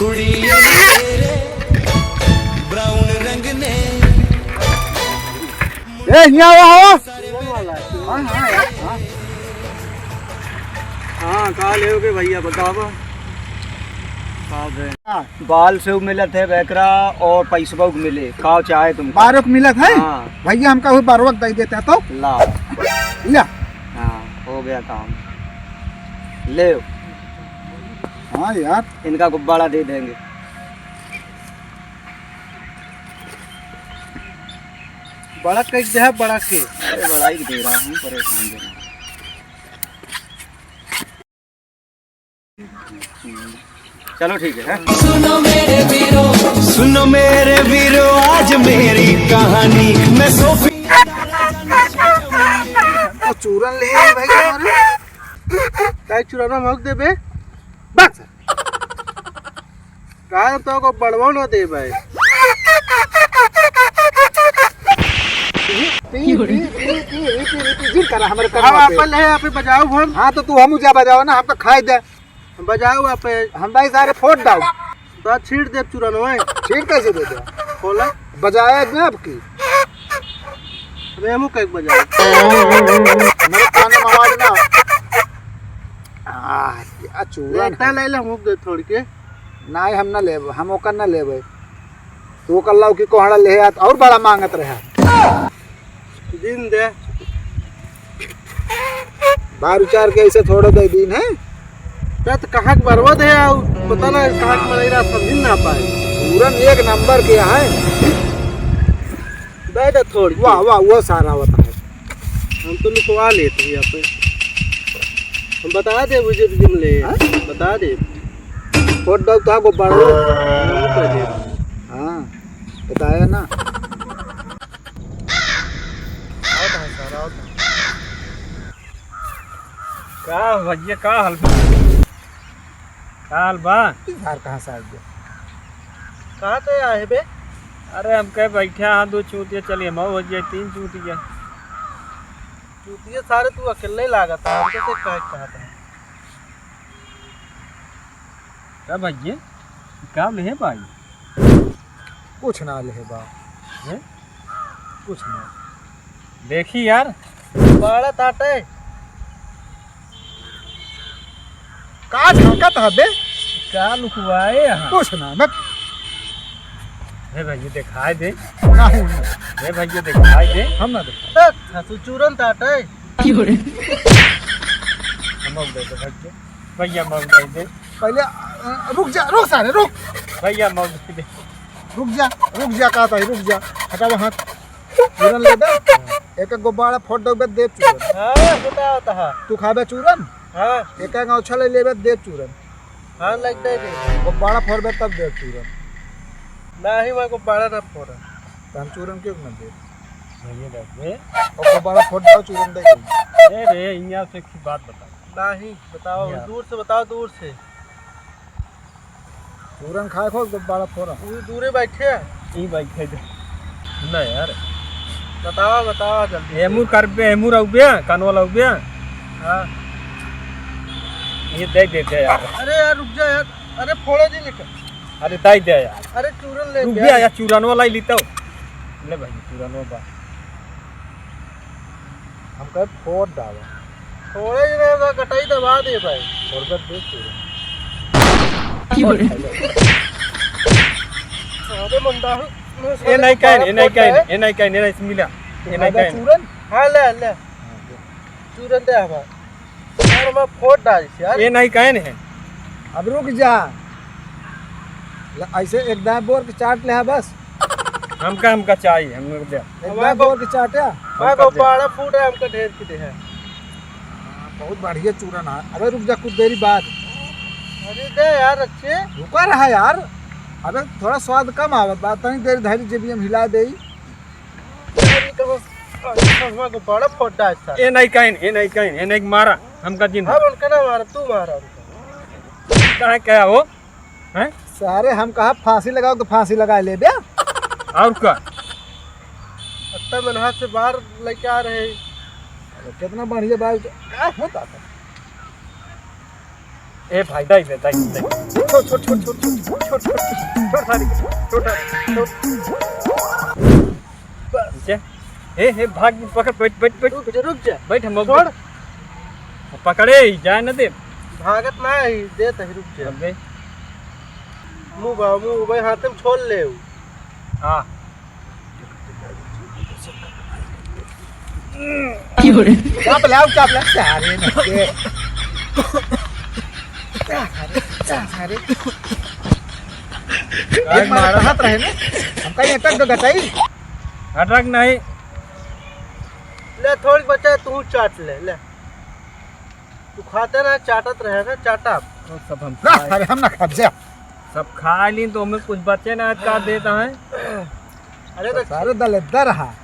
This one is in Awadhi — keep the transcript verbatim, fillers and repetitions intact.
कुड़िया तेरे ब्राउन रंग ने। ए, हियाँ आवा हो। हाँ, हाँ, यार, हाँ। हाँ, का लेओगे भइया, बतावा। का दे? हाँ। बाल से मिलत है बैकरा और पैसबा मिले, का चाहे तुमका? बारह के मिलत है? हाँ। भइया, हमका वो बारह के दे देता तो। ला। लिया। हाँ, हो गया काम। ले। हाँ यार। इनका गुब्बारा दे देंगे। बड़ा कैसे दे है, बड़ा के? अरे, बड़ा ही दे रहा हूँ, परेशान दे रहा हूँ। चलो ठीक है, हैं? सुनो मेरे वीरो, सुनो मेरे वीरो, आज मेरी कहानी। मैं सोफी तो चूरन ले आए भाई हमारे। ताई चूरन में मौक देबे। बस। काहे तो को बड़वा न दे भाई। पी, पी, पी, पी, पी, पी, पी, जिन करा हमरे अब कनवा पे। अपन है, आप बजाओ हम। हाँ, तो तू हम जा बजाओ ना, हमका खाए दे। बजाओ आप। हम भाई सारे फोड़ दाऊ। तो छीट दे चूरन ओए। छीट कैसे दे दे? खोला। बजाया ना आपकी। अबे हमू कइक बजाओ। मेरे कान में आवाज ना। आ, क्या चूरन बेटा है। ले ले, हम दे थोड़ के। नाहीं, हम ना लेब, हम ओकर ना लेबे। तू ओकर लौकी कोहड़ा ले आत और बड़ा मांगत रहा। दिन दे। बार उचार के ऐसे थोड़ो दे दिन है। तत कहाँ के बरवा दे आउ, पता ना कहाँ के मनई रहा, समझ ना पाए। पूरन एक नंबर के है। दे दे थोड़ के। वाह, वाह, वो सारा होता है। हम तो लुकवा लेते हैं यहाँ पे। हम बता दे, बुझे जिम ले। हाँ? बता दे। फोड़ दो तो गुब्बारा। हम कर दे। हाँ, बताया ना। आओ तो है सर, आओ तो। का भइया, का हाल बा? का हाल बा? ई यार कहाँ से आ गया? कहाँ से आए बे? अरे, हम कहे बैठे हाँ, दो चूतिया, चलिए, हम हो जाए तीन चूतिया। चूतिया सारे तू अकेले लागत है, हमके से कहे कहत है। का भइया, का लेहे भाई? कुछ ना लेहे बा। हैं? कुछ ना। देखी यार। बड़ा ताटे। का झांकत ह बे? का लुकवाए यहाँ? कुछ ना, मैं हे भइया, दिखाई दे। नहीं, नहीं। हे भइया, दिखाई दे। हम ना देख। देख, हसू चूरन ताटे। क्यों रे? हम दे दे भइया। भइया, मौका दे दे। पहले, अ, रुक जा, रुक सारे, रुक। भइया, मौका दे दे। रुक जा, रुक जा, कहत है, रुक जा। हटावा हाथ। चूरन ले बे। एक एक गुब्बारा फोड़ दो बे, दे चूरन। हाँ, बताओ तो हाँ। तू खाबे चूरन? हाँ। एक एक औछा ले लेबे, दे चूरन। हाँ, लग दे दे। गुब्बारा फोड़बे तब दे चूरन। नाही, मैं गुब्बारा ना फोड़ा। तो हम चूरन क्यों ना दे? भइया, दे दे। और गुब्बारा फोड़ दो, चूरन दे दे। ए रे, यहाँ से एक बात बता। नाही, बताओ, या। दूर से बताओ, दूर से। चूरन खाए खो, गुब्बारा फोड़ा। वो दूरे बैठे हैं। ई बैठे दे। ना यार। बताओ, बताओ जल्दी। एमू कर बे, एमू रहू बे, कनवा लऊ बे। हाँ। ये दे देते यार। अरे यार, रुक जा यार। अरे, फोड़े जी निकल। अरे, दे दे यार। अरे, चूरन ले रुक बे। गया यार, चूरन वाला ही लेता हूँ। ले भाई, चूरन वाला। हम कहे फोड़ डालो। थोड़े ही रहेगा, कटाई दबा दे भाई। और कर दे तू। क्यों रे? अरे मंदा हूँ। ए नहीं कहन, ए नहीं कहन, ए नहीं कहन, ए नहीं मिला। ए नहीं कहन। चूरन? हाँ, ले, ले। चूरन दे हमार। यार, मैं फोड़ डालिस यार। ए नहीं कहन है। अब रुक जा। ल-, ऐसे एक दाएं बोर के चाट ले, हाँ, बस। हमका, हमका चाहिए, हम लोग दे। एक हमारे बार को, बोल के चाटा। हमारे को हमका दे। बाड़ा फूट है, हमका ढेर की दे है। हाँ, बहुत बढ़िया चूरन है। अबे रुक जा, कुछ देरी बाद। अरे दे यार, अच्छे। रुका रहा यार। अबे थोड़ा स्वाद कम आवत बा, तनी देर धरी जेबी हम हिला देई। अरे तो बस, हमारे को बड़ा फोटा है सर। ए नहीं कहन, ए नहीं कहन, ए नहीं मारा, हमका दिन। हम उनका ना मारा, तू मारा उनका। कहाँ क्या हो? हैं? सारे हम कहा फांसी लगाओ तो फांसी लगा ले बे। और का? अत्ता मन हाथ से बाहर लेके आ रहे हैं। अरे कितना बढ़िया बात। क्या होता था? ए भाई, दाई दे, दाई दे। छोड़, छोड़, छोड़, छोड़, छोड़, छोड़, छोड़, छोड़ सारी, छोड़, छोड़। बस। ए, ए, भाग, पकड़, बैठ, बैठ, बैठ। रुक जा, रुक जा। बैठ, हम लोग छोड़। पकड़े ही, जाए न दे। भागत ना ही, दे तही, रुक जा। अबे। मुँह बा, मुँह बा, हाथ में छोड़ ले। हाँ। चाप ले, आओ, चाप ले। सारे नके। सारे, सारे। एक मार मारा। हाथ रहे ना। हमका ये अटक गटाई। अटक नहीं। ले, थोड़ी बचा, तू चाट ले, ले। तू खाते ना, चाटत रहे ना, चाटा। वो सब हम ना, खाए। अरे हम ना खाब, जा। सब खा ली तो हमें कुछ बचे ना, का देता है? अरे तो सारे दलेदर हा।